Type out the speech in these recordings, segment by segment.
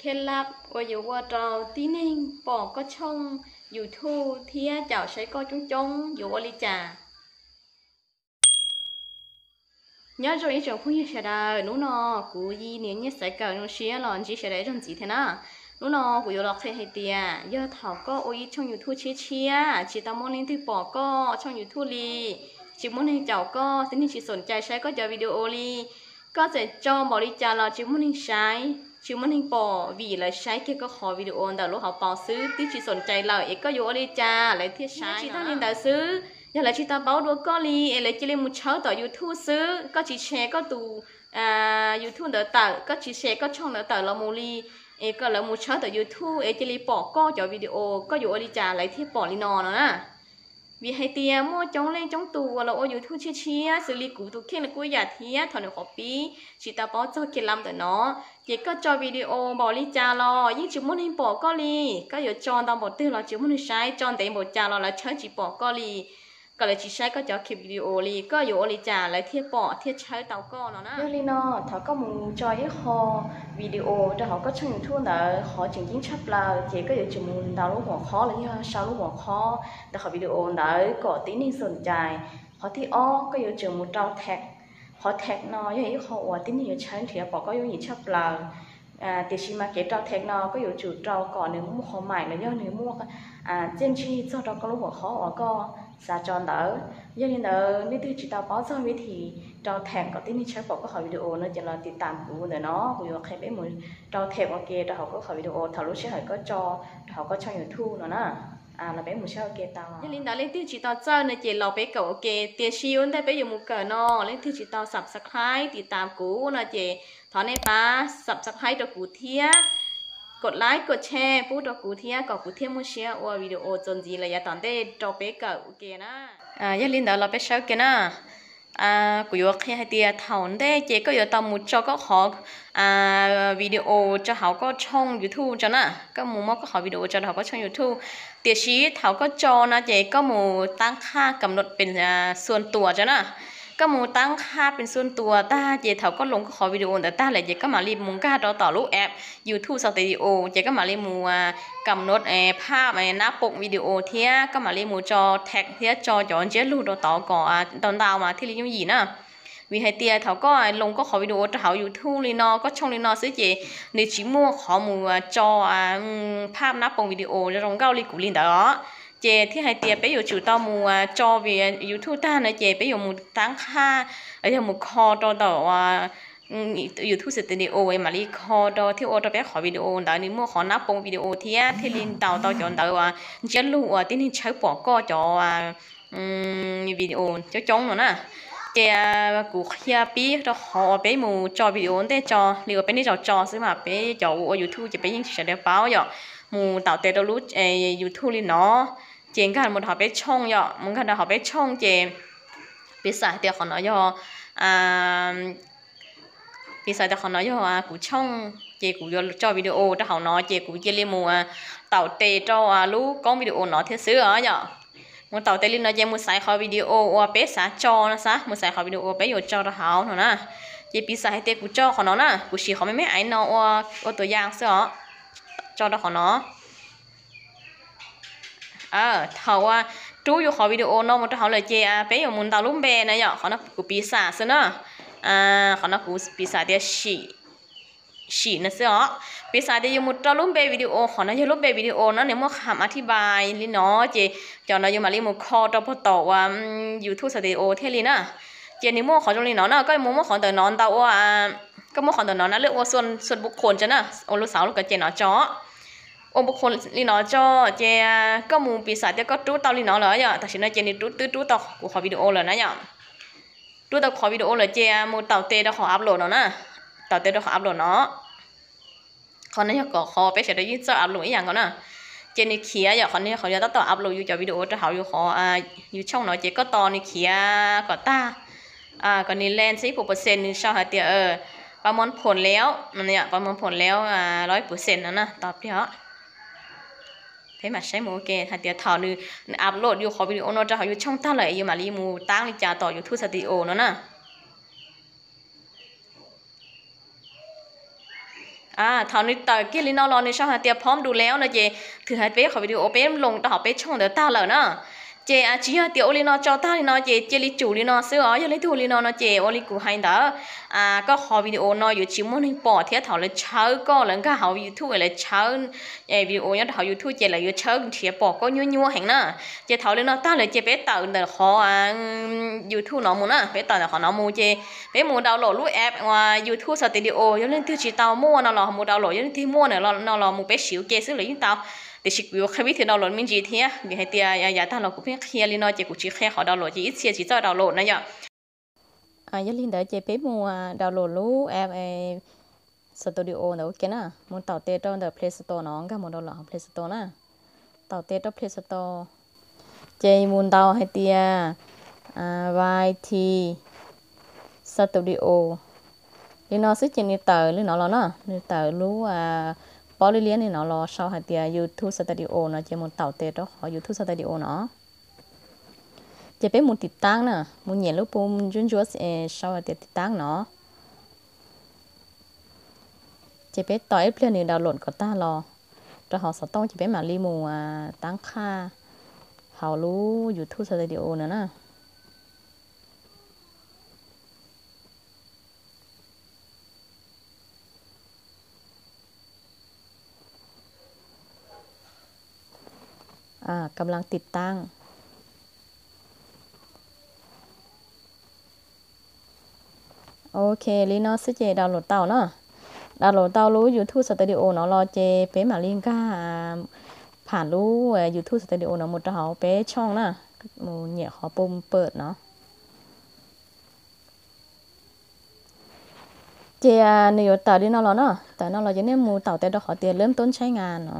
Khej lab uas yuav ua rau tib neeg pom koj tshooj YouTube thiab caum saib koj coob coob yuav ua li cas? Nyob zoo ib tsoom phooj ywg sawv daws, hnub no kuv Yi niam Nyiaj Xaiv Kawm zoo siab los ntsib sawv daws ib zaug ntxiv thiab na. Hnub no kuv yuav los qhia hais tias yog thaum koj ua ib tshooj YouTube tshiab tshiab, tsis tau muaj leej twg pom koj tshooj YouTube li, tsis muaj neeg caum koj, tib neeg tsis xom cai saib koj cov video li, koj txawm tso npaum li cas los tsis muaj neeg saib, tsis muaj neeg pom, vim lawv saib kiag koj qhov video ntawm lub hauv paus xwb, twb tsis xom cai lawm, es koj yuav ua li cas lawv thiaj saib? Tsis tag li ntawd xwb, yog lawv tsis tau paub dua koj li es lawv cia li mus tshawb tom YouTube xwb, koj tsis share koj tus YouTube ntawd tawm, koj tsis share koj tshooj ntawd tawm los mus li, es kom lawv mus tshawb tom YouTube es cia li pom koj cov video, koj yuav ua li cas lawv thiaj pom li no no na? Vim hais tias muaj coob leej coob tus uas los ua YouTube tshiab tshiab, xws li kuv tus kheej los kuj ib yam thiab, thaum nws qhov pib tsis tau paub txog kev lam ntawm no, ces koj tso video npaum li cas los yeej tsis muaj neeg pom koj li. Koj yuav tso ntau npaum twg los tsis muaj neeg saib, tso ntev npaum cas los lawv tshawb tsis pom koj li, kom lawv tsis saib koj cov video li, koj yuav ua li cas lawv thiaj pom thiaj tshawb tau koj no na? Yog li no, thaum koj mus tso ib qho video rau hauv koj tshooj YouTube ntawd, qhov tseem ceeb tshaj plaws ces koj yuav tsum mus ntaus lub huam qhov los yog sau lub huam qhov ntawm qhov video ntawd kom tib neeg xom cai. Qhov thib ob, koj yuav tsum mus rau tag. Qhov tag no yog ib qho uas tib neeg yuav tshawb nrhiav pom koj yooj yim tshaj plaws. Tiam sis mas kev rau tag no koj yuav tsum rau kom nws muaj qhov maim los yog nws muaj txiaj ntsig txog rau koj lub huam qhov uas koj xav tso ntawd. Yog li ntawd, leej twg tsis tau paub txog vib thim rau tag kom tib neeg tshawb pom koj qhov video no ces los tiv tam kuv ntawm no, kuv yuav qhia peb mus rau tag ua ke rau hauv koj qhov video thaum lub sij hawm koj tso rau hauv koj tshooj YouTube no na. Los peb mus saib ua ke tau. Yog li ntawd, leej twg tsis tau txawj no ces los peb kawm ua ke, tiam sis ua ntej peb yuav mus kawm no, leej twg tsis tau subscribe tiv tam kuv no ces thov nej pab subscribe rau kuv thiab, kom like kom share pub rau kuv thiab, kom kuv thiaj muaj siab ua video txuas ntxiv los yav tom ntej rau peb kawm ua ke na. Yog li ntawd los peb saib ua ke na. Kuv yuav qhia hais tias thaum ntej ces koj yuav tau mus tso koj qhov video rau hauv koj tshooj YouTube tso na. Koj mus muab koj qhov video tso rau hauv koj tshooj YouTube. Tiam sis thaum koj tso no ces koj mus tab qhaj kam nod pes xuas tuas tso na. Koj mus tab qhaj pes xuas tuas tag ces thaum koj loo koj qhov video ntawd tag lawm ces koj mam li mus nkag rau tom lub app YouTube Studio ces koj mam li mus kam nod phaj nab poom video thiab koj mam li mus tso tag thiab tso cov ntsiab lus rau tod kom ntau ntau mas thiaj li yooj yim na. Vim hais tias thaum koj loo koj qhov video rau hauv YouTube li no, koj tshooj li no xwb ces nws tsis muaj qhov mus tso phaj nab poom video zoo nkauj li kuv li ntawd os. Ces thiaj hais tias peb yuav tsum tau mus tso video YouTube tag no ces peb yuav mus tab qhaj los yog mus kho rau tom YouTube Studio mam li kho rau thiaj ua rau peb qhov video ntawd nws muaj qhov nab poom video thiab thiaj li ntaus tau cov ntawd uas ntsiab lus uas tib neeg tshawb pom koj cov video coob coob no na. Ces kuv qhia pib rau qhov uas peb mus tso video ntej tso li uas peb niaj zaus tso xwb mas peb cov ua YouTube ces peb yeej tsis sawv daws paub yom. Mus taus tes rau lub YouTube li no, ces nkag mus rau hauv peb tshooj yom, mus nkag rau hauv peb tshooj ces piv xam tias qhov no yog piv xam tias qhov no yog kuv tshooj, ces kuv yuav tso video rau hauv no ces kuv cia li mus taus tes rau lub koob video no thiab xwb os yom. Mus taus tes li no ces mus xaiv qhov video uas peb xav tso no xav, mus xaiv qhov video uas peb yuav tso rau hauv no na. Ces piv xam hais tias kuv tso qhov no na, kuv siv qhov me me aiv no ua ua tus yaj xwb os, tso rau qhov no. Thaum uas rub yus qhov video no mus rau hauv lawm ces peb yuav mus ntaus lub npe na yom, qhov no kuv piv xam xwb na. Qhov no kuv piv xam tias sim no xwb os. Piv xam tias yus mus rau lub npe video, qhov no yog lub npe video no nws muaj kham a thib npai li no, ces cov no yus mam li mus kho rau puag tom uas YouTube Studio thiaj li na. Ces nws muaj qhov zoo li no na, koj mus muab qhov ntawm no ntau ua, koj muab qhov ntawm no na lwj ua xuas npu qhuas tso na, ua lub xauv lub kov ces no tso. Ua npu qhuas li no tso, ces koj mus piv xam tias koj rub tau li no lawm yom, tam sim no ces nws rub twb rub tau kuv qhov video lawm na yom. Rub tau qhov video lawm ces mus taus tes rau qhov upload no na, taus tes rau qhov upload no. Qhov no yog kom qhov peb sawv daws yeej txawj upload ib yam nkaus na. Ces nws khiav yom, qhov no yog qhov yuav tab tom upload yus cov video rau hauv yus qhov yus tshooj no ces koj tos nws khiav kom tag, kom nws len txhib puas percent nws sau hais tias pa mon phom lev, pa mon phom lev lawm percent no na, tos pliag os. Peb mam saib mus ua ke hais tias thaum nws upload yus qhov video no rau hauv yus tshooj tag lawm es yus mam li mus tab li cas tom YouTube Studio no na. Thaum nws tawm kiag li no los nws sau hais tias พร้อมดูแล้ว no ces thwm hais peb qhov video peb loo rau hauv peb tshooj ntawd tag lawm na. Ces tsis yog tias ua li no tso tag li no ces cia li tsum li no xwb os. Yog leej twg ua li no no ces ua li kuv hais ntawd, koj qhov video no yuav tsis muaj neeg pom thiab thaum lawv tshawb koj, lawv nkag hauv YouTube lawv tshawb video nyob rau hauv YouTube ces lawv yuav tshawb nrhiav pom koj nyuaj nyuaj heev na. Ces thaum li no tag lawm ces peb tawm ntawm qhov YouTube no mus na, peb tawm ntawm qhov no mus ces peb mus download lub app uas YouTube Studio. Yog leej twg tsis tau muaj no los mus download, yog leej twg muaj no los mus peb siv ua ke xwb los yeej tau. Tiam sis kuv yuav qhia vib thwv download me ntsis thiab vim hais tias yav tag los kuv pheej qhia li no ces kuv tsis qhia qhov download ces ib txhia tsis txawj download na yom. Yog li ntawd ces peb mus download lub app Studio ntawd ua ke na, mus taus tes rau ntawm Play Store no, nkag mus download hauv Play Store na. Taus tes rau Play Store ces mus ntaus hais tias Y T Studio li no xwb ces nws tawm li no los na, nws tawm lub pob liab liab li no los sau hais tias YouTube Studio no ces mus taus tes rau qhov YouTube Studio no. Ces peb mus tiv taab na, mus nyem lub pum ntsuab ntsuab sau hais tias tiv taab no. Ces peb tos ib pliag nws download kom tag los rau hauv xov tooj ces peb mam li mus taab qhaj hauv lub YouTube Studio no na. กำลังติดตั้ง Ok, li no xwb ces download tau na. Download tau lub YouTube Studio no los ces peb mam li nkag pham lub YouTube Studio no mus rau hauv peb tshooj na, mus nyem qhov pum pawm no. Ces nws yuav tawm li no los na, tawm no los ces nej mus taus tes rau qhov tias เริ่มต้นใช้งาน no.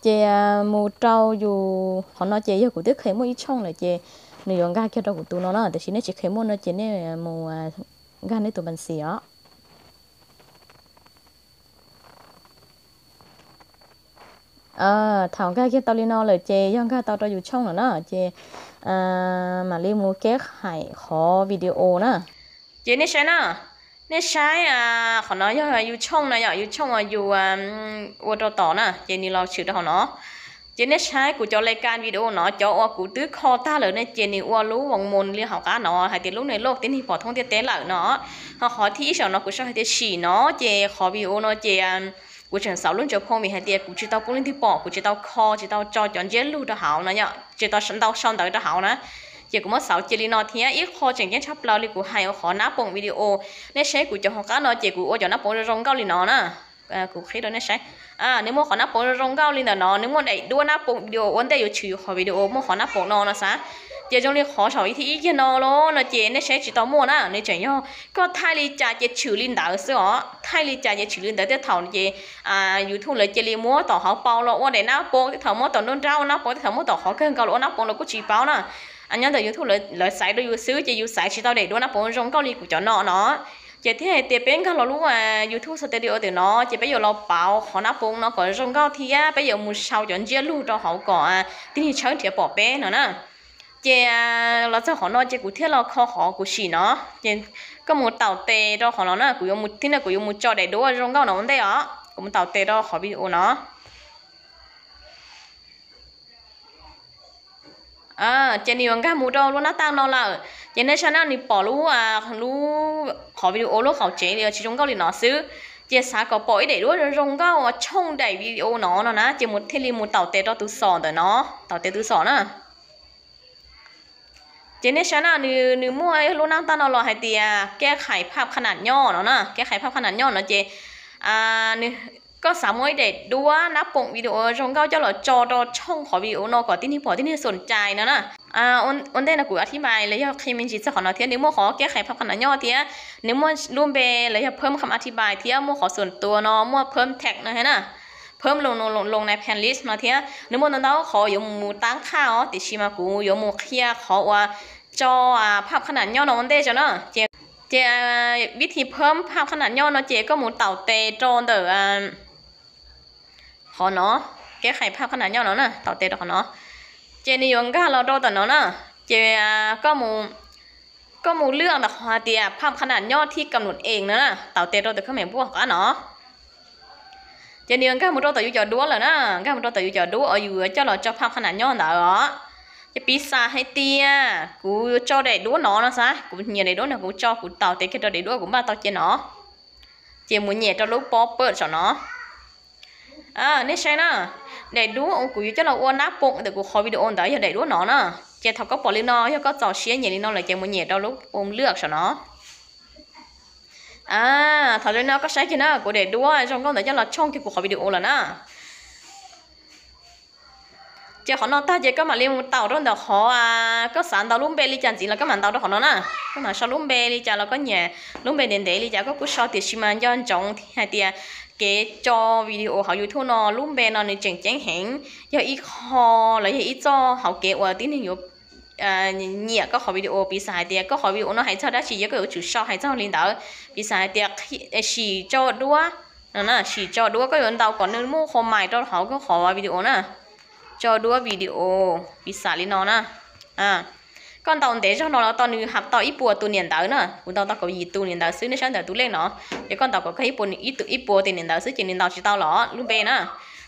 Ces mus rau yus qhov no ces yog kuv twb kheev muaj ib tshooj lawm ces nws yuav nkag kiag rau kuv tus no na, tiam sis nej tsis kheev muaj no ces nej mus nkag nej tus npas xis os. Thaum nkag kiag tau li no lawm ces yog nkag tau rau yus tshooj lawm na ces mam li mus keb haim qhov video na. Ces nej saib na, nej saib qhov no yog yus tshooj na yom, yus tshooj uas yus ua rau tom na ces nws los tshwm rau hauv no. Ces nej saib kuv cov lais kas video no, cov uas kuv twb kho tag lawm ne ces nws ua lub voos moos li hauv qab no hais tias lub nws loj tib neeg pom thoob ntiaj teb lawm no. Ho qhov thib ib saum no kuv sau hais tias sim no ces qhov video no ces kuv tseem xauv lub ntsuas phoo vim hais tias kuv tsis tau pub leej twg pom, kuv tsis tau kho, tsis tau tso cov ntsiab lug rau hauv no yom, tsis tau ntau sau ntawv rau hauv na. Ces kuv muab xauv cia li no thiab ib qho tseem ceeb tshaj plaws li kuv hais ua qhov nab poos video. Nej saib kuv cov hauv qab no ces kuv ua cov nab poos zoo zoo nkauj li no na. Kuv qhib rau nej saib. Nws muaj qhov nab poos zoo zoo nkauj li ntawm no, nws muaj daim duab nab poos video ua ntej yuav tshwm yus qhov video muaj qhov nab poos no no xav. Ces zoo li qhov saum ib thib ib kiag no los no ces nej saib tsis tau muaj na, nws tseem yog koj thaij li cas ces tshwm li ntawd xwb os, thaij li cas ces tshwm li ntawd. Tej thaum ces YouTube lawv cia li muab tom hauv paus los ua daim nab poos, tej thaum muab tom nruab nrab ua nab poos, tej thaum muab tom qhov kawg nkaus los ua nab poos los kuj tsis paub na. Nyob ntawm YouTube lawv xaiv rau yus xwb ces yus xaiv tsis tau daim duab nab poos zoo nkauj li kuv cov no no. Ces thiaj hais tias peb nkag los lub YouTube Studio ntawm no ces peb yuav los pauv qhov nab poos no kom zoo nkauj thiab peb yuav mus sau cov ntsiab lug rau hauv kom tib neeg tshawb nrhiav pom peb no na. Ces los txog qhov no ces kuv thiaj los kho qhov kuv sim no. Ces koj mus taus tes rau qhov no na, kuv yuav mus thib no kuv yuav mus tso daim duab zoo nkauj no ua ntej os, kuv mus taus tes rau qhov video no. Ces nws yuav nkag mus rau lub nab taj no lawm. Ces nej saib na, nws pom lub, lub qhov video lub qaum tsev li tsis zoo nkauj li no xwb. Ces xav kom pom ib daim duab zoo nkauj uas tshooj daim video no no na, ces mus thiaj li mus taus tes rau tus xom ntawm no, taus tes tus xom na. Ces nej saib na, nws, nws muaj lub nab taj no los hais tias แก้ไขภาพขนาดย่อ no na, แก้ไขภาพขนาดย่อ no ces koj xav muaj ib daim duab nab poos video zoo nkauj coj los tso rau tshooj qhov video no kom tib neeg pom tib neeg xom cai no na. Ua ntej no kuv a thib npais los yog qhia me ntsis txog qhov no thiab, nws muaj qhov แก้ไขภาพขนาดย่อ thiab nws muaj lub npe los yog เพิ่มคำอธิบาย thiab muaj qhov ส่วนตัว no, muaj เพิ่ม tag นะฮะ นะ, เพิ่ม ลง ลง ลงใน playlist มา thiab. Nws muaj ntau ntau qhov yuav mus taab qhaj os, tiam sis mas kuv yuav mus qhia qhov uas tso ภาพขนาดย่อ no ua ntej tso na. Ces, ces วิธีเพิ่มภาพขนาดย่อ no ces koj mus taus tes rau ntawm qhov no, แก้ไขภาพขนาดย่อ no na, taus tes rau qhov no. Ces nws yuav nkag los rau ntawm no na. Ces koj mus Koj mus lwaj ntawm qhov hais tias phaj qha nam nyob thib kam num ees no na, taus tes rau tus khab me npuaj qab no. Ces nws nkag mus rau tom yus cov duab lawm na, nkag mus rau tom yus cov duab uas yus yuav coj los tso phaj qha nam nyob ntawd os. Ces piv xam hais tias kuv tso daim duab no no xav, kuv nyiam daim duab no kuv tso, kuv taus tes kiag rau daim duab kuv npaj tau cia no. Ces mus nyem rau lub pob pawj saum no. Nej saib na, daim duab uas kuv yuav coj los ua nab poo ntawm kuv qhov video ntawd yog daim duab no na. Ces thaum koj pom li no yog koj txaus siab nyiam li no lawm ces mus nyem rau lub poo lwaj saum no. Thaum zoo no koj saib kiag na, kuv daim duab zoo nkauj ntawd coj los tshooj kiag kuv qhov video lawm na. Ces qhov no tag ces koj mam li mus taus rau ntawm qhov, koj xav ntaus lub npe li cas ntxiv los koj mam ntaus rau qhov no na. Koj mam sau lub npe li cas los koj nyiam lub npe ntev ntev li cas koj kuj sau, tiam sis mas nco ntsoov hais tias kev tso video hauv YouTube no lub npe no nws tseem ceeb heev, yog ib qho los yog ib txoj hauv kev uas tib neeg yuav nyiam koj qhov video. Piv xam hais tias koj qhov video no hais txog dab tsi yog koj yuav tsum sau hais txog li ntawd. Piv xam hais tias sim tso duab no na, sim tso duab, koj yuav ntaus kom nws muaj qhua mais rau hauv koj qhov video na. Tso duab video, piv xam li no na. Koj ntaus ntev zog no los tau nws hab tau ib puas tus niam ntawv na, kuv ntaus tau kaum yim tus niam ntawv xwb, nej saib ntawm tus lej no. Ces koj ntaus kom kawg ib puas tus niam ntawv xwb ces nws ntaus tsis tau los lub npe na.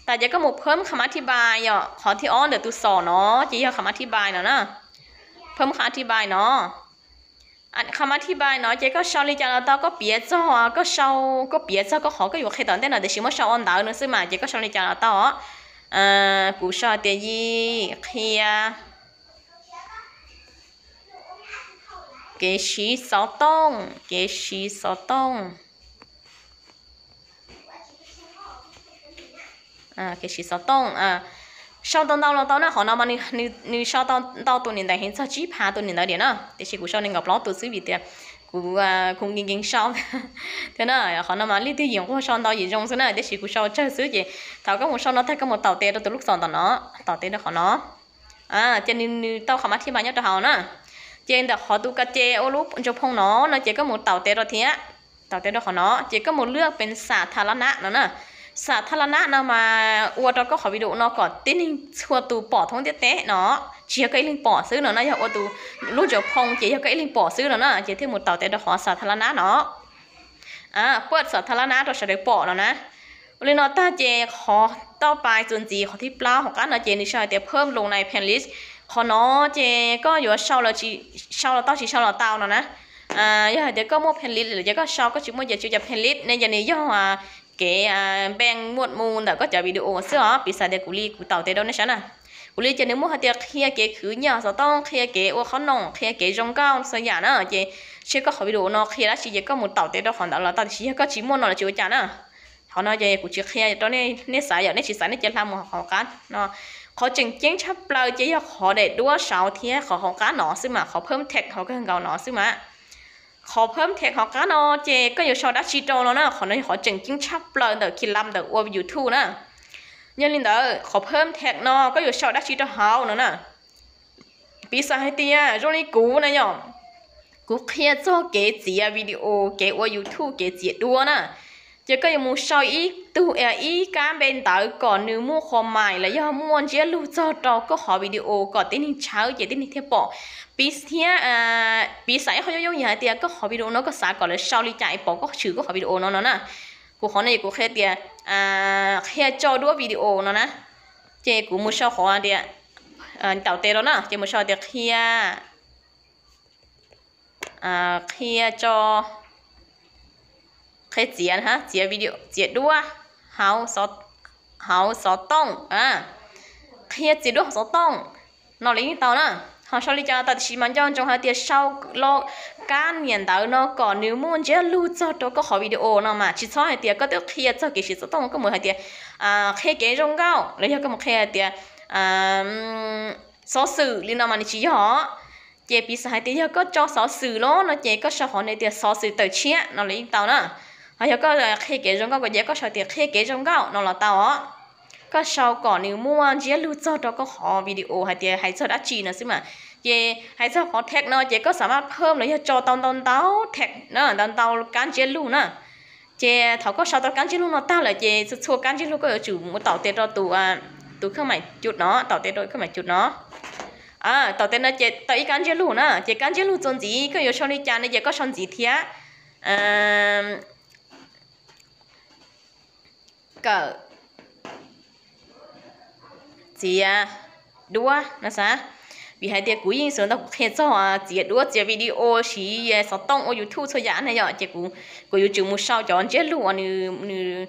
Tas ces koj mus phawb qham thib npai, yog qhov thib ob ntawm tus xom no, ces yog qham thib npai no na. Phawb qham thib npai no. Qham thib npai no ces koj sau li cas los tau, koj piav txog, koj sau, koj piav txog koj qhov koj yuav qhia tom ntej no tiam sis muab sau ua ntawv no xwb mas ces koj sau li cas los tau os. Kuv sau hais tias Yij qhia kev siv xov tooj, kev siv xov tooj. Kev siv xov tooj, sau tau ntau los tau na, qhov no mas nws sau tau ntau tus niam ntawv heev, txog tsib phav tus niam ntawv diam na, tiam sis kuv sau nees nkaum plaub tus xwb vim tias kuv, kuv nkees nkees sau thiab na. Qhov no mas leej twg yim nquag sau ntau yim zoo xwb na, tiam sis kuv sau tsawg xwb ces thaum koj mus sau no tag koj mus taus tes rau tus lub xom ntawm no, taus tes rau qhov no. Ces nws tau qhov mas thib npas nyob rau hauv na. Ces ntawm qhov tus ka ce ua lub ntsuag phoo no no ces koj mus taus tes rau thiab, taus tes rau qhov no ces koj mus lwaj pes xam tha la nab no na. Xam tha la nab no mas ua rau koj qhov video no kom tib neeg txhua tus pom thoob ntiaj teb no, tsis yog koj ib leeg pom xwb no na, yog ua tus lub ntsuag phoo ces yog koj ib leeg pom xwb no na, ces thiaj mus taus tes rau qhov xam tha la nab no. Pab xam tha la nab rau sawv daws pom no na. Ua li no tag ces qhov toj pais txuas ntxiv qhov thib plaub hauv qab no ces nws sau hais tias phab loo nai phan list. Qhov no ces koj yuav sau los tau tsis sau los tau no na. Yog hais tias koj muaj phan list lawm ces koj sau, koj tsis muaj ces tsis ua cas phan list ne, yog nws yog kev npeej muaj mus ntawm koj cov video xwb os. Piv xam tias kuv li kuv taus tes rau nej saib na. Kuv li ces nws muaj hais tias qhia kev khwv nyiaj xov tooj, qhia kev ua qhob noom, qhia kev zoo nkauj xwb yam na. Ces seb koj qhov video no qhia dab tsi ces koj mus taus tes rau qhov ntawd los tau, tiam sis yog koj tsis muaj no los tsis ua cas na. Qhov no ces kuv tsis qhia rau nej, nej xav yom, nej tsis xav nej cia li hla mus hauv qab no. Qhov tseem ceeb tshaj plaws ces yog qhov daim duab saud thiab qhov hauv qab no xwb mas, qhov phab tag hauv kawg nkaus no xwb mas. Qhov phab tag hauv qab no ces koj yuav sau dab tsi rau no na, qhov no yog qhov tseem ceeb tshaj plaws ntawm khi lam ntawm ua YouTube na. Yog li ntawd qhov phab tag no koj yuav sau dab tsi rau hauv no na. Piv xam hais tias zoo li kuv na yom, kuv qhia txog kev txiav video, kev ua YouTube, kev txiav duab na. Ces koj yuav mus sau ib tug, ib kab npe ntawv kom nws muaj qhua mais los yog muaj ntsiab lug txog rau koj qhov video kom tib neeg tshawb ces tib neeg thiaj pom. Piv thiab, piv xam ib qho yooj yooj yim hais tias koj qhov video no koj xav kom lawv sau li cas es pom koj tshwm koj qhov video no no na. Kuv qhov no es kuv qhia tias qhia tso duab video no na. Ces kuv mus sau qhov tias, taus tes rau na, ces mus sau tias qhia, qhia tso, qhia txiav, txiav video, txiav duab hauv xov tooj, qhia txiav duab hauv xov tooj no los yeej tau na. Ho sau li cas tau tiam sis mas nco ntsoov hais tias sau lo kab niam ntawv no kom nws muaj ntsiab lug txog rau koj qhov video no mas, tsis txhob hais tias koj twb qhia txog kev siv xov tooj koj mus hais tias qhia kev zoo nkauj los yog koj mus qhia hais tias xov xwm li no mas nws tsis yog. Ces piv xam hais tias yog koj tso xov xwm los no ces koj sau qhov no tias xov xwm tawm tshiab no los yeej tau na. Ho yog koj qhia kev zoo nkauj ces koj sau tias qhia kev zoo nkauj no los tau os. Koj sau kom nws muaj ntsiab lug txog rau koj qhov video hais tias hais txog dab tsi no xwb mas. Ces hais txog qhov tag no ces koj xam maj phab los yog tso tau ntau ntau tag na, ntau ntau kab ntsiab lug na. Ces thaum koj sau tau kab ntsiab lug no tag lawm ces txhua txhua kab ntsiab lug koj yuav tsum mus taus tes rau tus, tus khab mais cub no, taus tes rau khab mais cub no. Tom tej no ces tau ib kab ntsiab lus na, ces kab ntsiab lus txuas ntxiv koj yuav sau li cas no ces koj sau ntxiv thiab. Kawm txiav duab no xav. Vim hais tias kuv yeej xav ntau, kuv qhia txog txiav duab txiav video, siv xov tooj ua YouTube txhua yam na yom, ces kuv yuav tsum mus sau cov ntsiab lus uas nws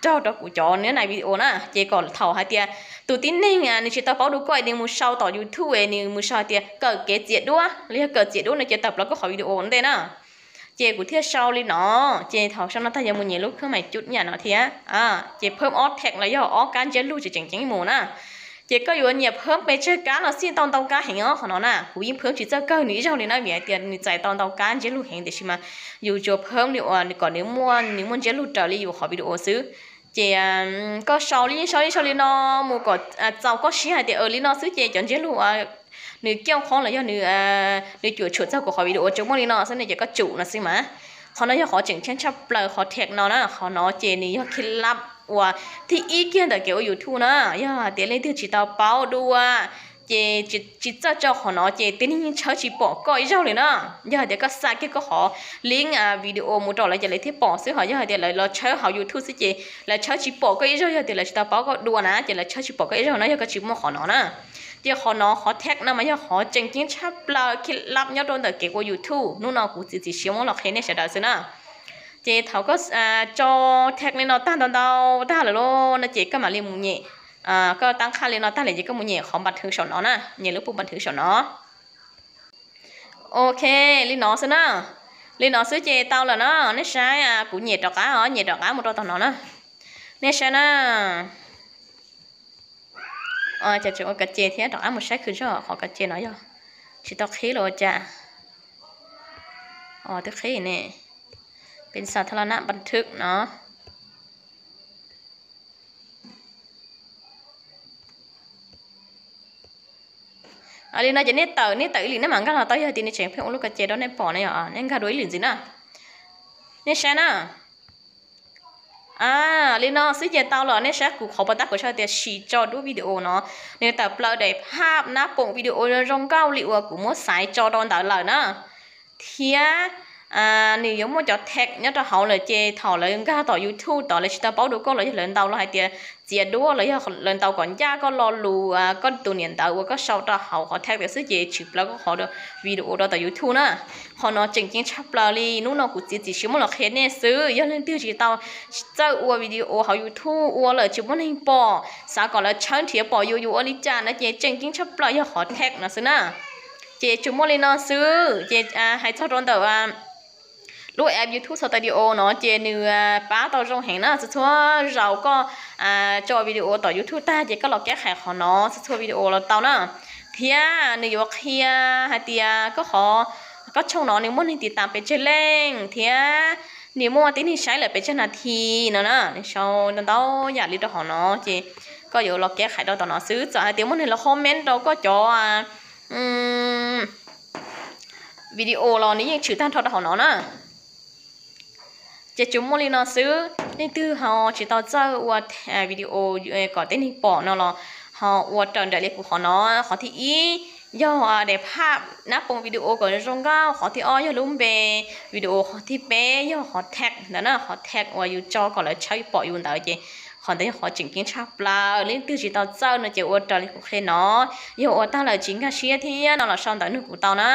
raug rau kuv cov nab na video na, ces kom thaum hais tias tus tib neeg nws tsis tau paub dua koj nws mus sau tom YouTube es nws mus sau hais tias kawm kev txiav duab los yog kawm txiav duab no ces tawm plaws koj qhov video ua ntej na. Ces kuv thiaj sau li no, ces thaum sau no tag yuav mus nyem lub khab mais cub yam no thiab. Ces phab ob tag los yog ob kab ntsiab lus tseem tseem ceeb mus na. Ces koj yuav nyiam phab pes tsawg kab los xij tau ntau kab heev os. Qhov no na kuv yeej phab tsis txawj kawg nws ib zaug li na, vim hais tias nws txais tau ntau kab ntsiab lus heev, tiam sis mas yus tsuas phab li uas kom nws muaj, nws muaj ntsiab lus raws li yus qhov video xwb. Ces koj sau li, sau li, sau li no mus kom txaus koj siab hais tias li no xwb ces cov ntsiab lus nws kiaj qhov los yog nws cuam tshuam txog kuv qhov video tsuas muaj li no xwb ne, ces koj tsum no xwb mas. Qhov no yog qhov tseem ceeb tshaj plaws, qhov tag no na, qhov no ces nws yog khi lab uas thib ib kiag ntawm kev ua YouTube na. Yog hais tias leej twg tsis tau paub dua ces tsis txawj tso qhov no ces tib neeg yeej tshawb tsis pom koj ib zaug li na. Yog hais tias koj xa kiag koj qhov link video mus rau lawv ces lawv thiaj pom xwb, ho yog hais tias lawv los tshawb hauv YouTube xwb ces lawv tshawb tsis pom koj ib zaug, yog tias lawv tsis tau paub koj dua na ces lawv tshawb tsis pom koj ib zaug na yog koj tsis muaj qhov no na. Ces qhov no qhov tag no mas yog qhov tseem ceeb tshaj plaws khi lab nyob rau ntawm kev ua YouTube, hnub no kuv txiav txim siab muab los qhia nej sawv daws xwb na. Ces thaum koj tso tag li no tag ntau ntau tag lawm lauj no ces koj mam li mus nyem, koj tab qhaj li no tag lawm ces koj mus nyem qhov npa thwv saum no na, nyem lub pub npa thwv saum no. Ok, li no xwb na. Li no xwb ces tau lawm na. Nej saib, kuv nyem rov qab os, nyem rov qab mus rau tom no na. Nej saib na. Ces tseem ua ka ce thiab, rov qab mus saib khwv zog qhov ka ce no yog tsis tau qhib los ua cas. Twb qhib ne, pes xa thab la nab npa thwv no. Li no ces nej tawm, nej tawm ib lim nej mam nkag los tau, yog tias nws tseem pheej ua lub ka ce rau nej pom na yom, nej nkag dua ib lim ntxiv na. Nej saib na. Li no xwb ces tau lawm. Nej saib kuv qhov pov tab kuv sau tias sis tso duab video no, nws tawm plaws daim phaj nab poom video zoo nkauj li uas kuv muab xaiv tso rau ntawd lawm na. Thiab nws yuav muaj cov tag nyob rau hauv lawm ces thaum lawv nkag tom YouTube tod lawv tsis tau paub dua koj los yog lawv ntaus los hais tias txiav duab los yog lawv ntaus kom ncaj koj lo lus, koj tus niam ntawv uas koj sau rau hauv qhov tag tias xwb ces tshwm plaws koj qhov video rau tom YouTube na. Qhov no tseem ceeb tshaj plaws li, hnub no kuv txiav txim siab muab los qhia nej xwb. Yog leej twg tsis tau txawj ua video hauv YouTube ua lawm tsis muaj neeg pom, xav kom lawv tshawb nrhiav pom yus, yus ua li cas no ces tseem ceeb tshaj plaws yog qhov tag no xwb na. Ces tsuas muaj li no xwb ces hais txog rau ntawm lub app YouTube Studio no ces nws pab tau zoo heev na, txhua txhua zaus koj tso video tom YouTube tag ces koj los keb khais qhov no txhua txhua video los tau na. Thiab nws yuav qhia hais tias koj qhov, koj tshooj no nws muaj neeg tiv tas pes tsawg leej thiab nws muaj tib neeg saib lawm pes tsawg nas this no na. Nws sau ntau ntau yam li rau hauv no ces koj yuav los keb khais rau tom no xwb. Txawm hais tias muaj neeg los comment rau koj cov video los nws yeej tshwm tag nrho rau hauv no na. Ces tsuas muaj li no xwb, leej twg ho tsis tau txawj ua video kom tib neeg pom no los ho ua raws nraim li kuv qhov no. Qhov thib ib yog daim phaj nab poom video kom zoo nkauj, qhov thib ob yog lub npe video, qhov thib peb yog qhov tag ntawd na, qhov tag uas yus tso kom lawv tshawb pom yus ntawd ces qhov ntawd yog qhov tseem ceeb tshaj plaws. Leej twg tsis tau txawj no ces ua raws li kuv qhia no, yog ua tag lawm tsis nkag siab thiab no los sau ntawv nug kuv tau na.